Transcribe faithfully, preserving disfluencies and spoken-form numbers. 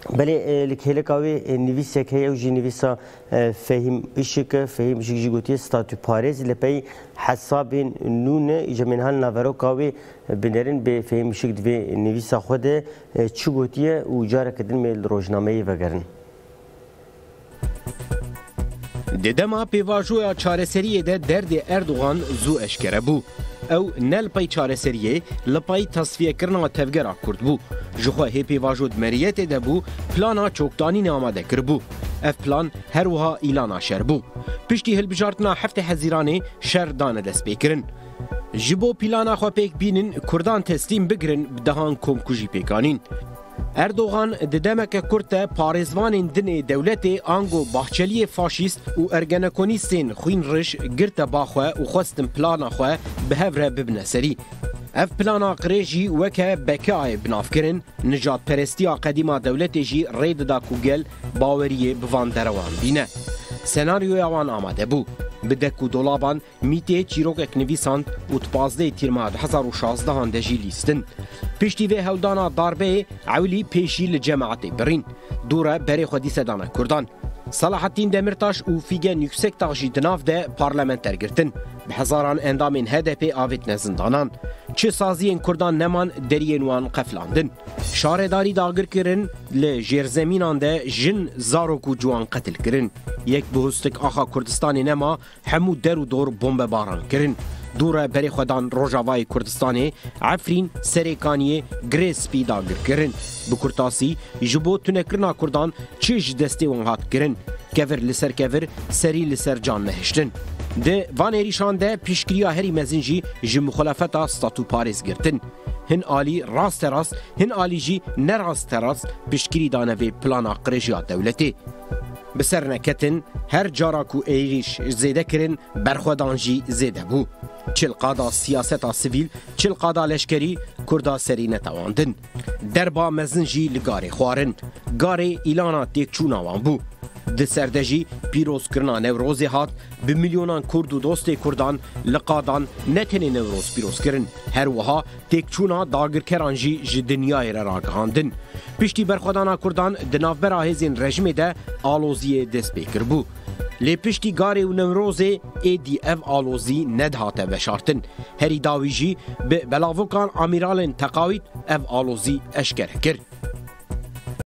Belê, e, li kêleka wê, e, nivîsek heye, ew jî nivîsa, e, Fehîm Işik e. Fehîm Işik jî gotiye statûparêz li pey hesabên nû ne, ji menhal naveroka wê binerin. Bê Fehîm Işik di vê nivîsa xwe de, e, çi gotiye û careke din me li rojnameyê vegerin. Di dema pêvajoya çareseriyê de derdê Erdogan zû eşkere bû. Ew ne li pey çareseriyê, li pey tasfiyekirina tevgera Kurd bû. Ji xwe hê pêvajo di meriyetê de bû, plana çokdanînê amade kiribû. Ev plan her wiha îlana şer bû. Piştî hilbijartina heftê Hezîranê şer dane destpêkirin. Ji bo plana xwe pêk bînin, Kurdan teslîm bigirin, bi dehan komkujî pêkanîn. Erdogan di demeke kurt de parêzvanên din ê dewletê, ango Bahçeliyê faşîst û ergenekonîstên xwînrij girte ba xwe û xwestin plana xwe bi hev re bibine serî. Ev plana qirêj jî weke B K Ayê bi nav kirin, nijadperestiya qedîma dewletê jî rê dida ku gel baweriyê bi van derewan bîne. Senaryoya wan amade bû. Bi dek û dolaban Mîtê çîrokek nivîsand û di pazdehê Tîrmeha du hezar û şazdehan de jî lîstin. Piştî vê hewldana darbeyê Ewlî pêşî li cemaetê birîn. Dû re berê xwe dîse dane Kurdan. Selahattîn Demirtaş û Fîgen Yüksekdağ jî di nav de parlamenter girtin. Bi hezaran endamên H D P avêtine zindanan. Çi saziyên Kurdan neman, deriyên wan qefilandin. Şaredarî dagir kirin, li jêrzemînan de jin, zarok û ciwan qetil kirin. Yek bihustik axa Kurdistanê nema, hemû der û dor bombebaran kirin. Dû re berê xwe dan Rojavayê Kurdistanê, Efrîn, Serêkaniyê, Girê Spî dagir kirin. Bi kurtasî, ji bo tunekirina Kurdan çi ji destê wan hat kirin? Kevir li ser kevir, serî li ser can nehiştin. Di van êrîşan de piştgiriya herî mezin jî ji muxalefeta statûparêz girtin. Hin alî rasterast, hin alî jî nerasterast piştgirî dane vê plana qirêjiya dewletê. Bi ser neketin, her cara ku êrîş zêde kirin, berxwedan jî zêde bû. Çi li qada siyaseta sivîl, çi li qada leşkerî, Kurda serî netewandin. Derba mezin jî li garê xwarin. Garê îlana têkçûna wan bû. Di ser de jî pîrozkirina Newrozê hat, bi milyonan Kurd û dostê Kurdan li qadan ne tenê Newroz pîroz kirin, her wiha têkçûna dagirkeran jî ji dinyayê re ragihandin. Piştî berxwedana Kurdan di navbera hêzên rejimê de aloziyê dest pê kiribû. Lê piştî garê û Newrozê êdî ev alozî nedihate veşartin. Herî dawî jî bi belavokan amîralên teqawît ev alozî eşkere kir.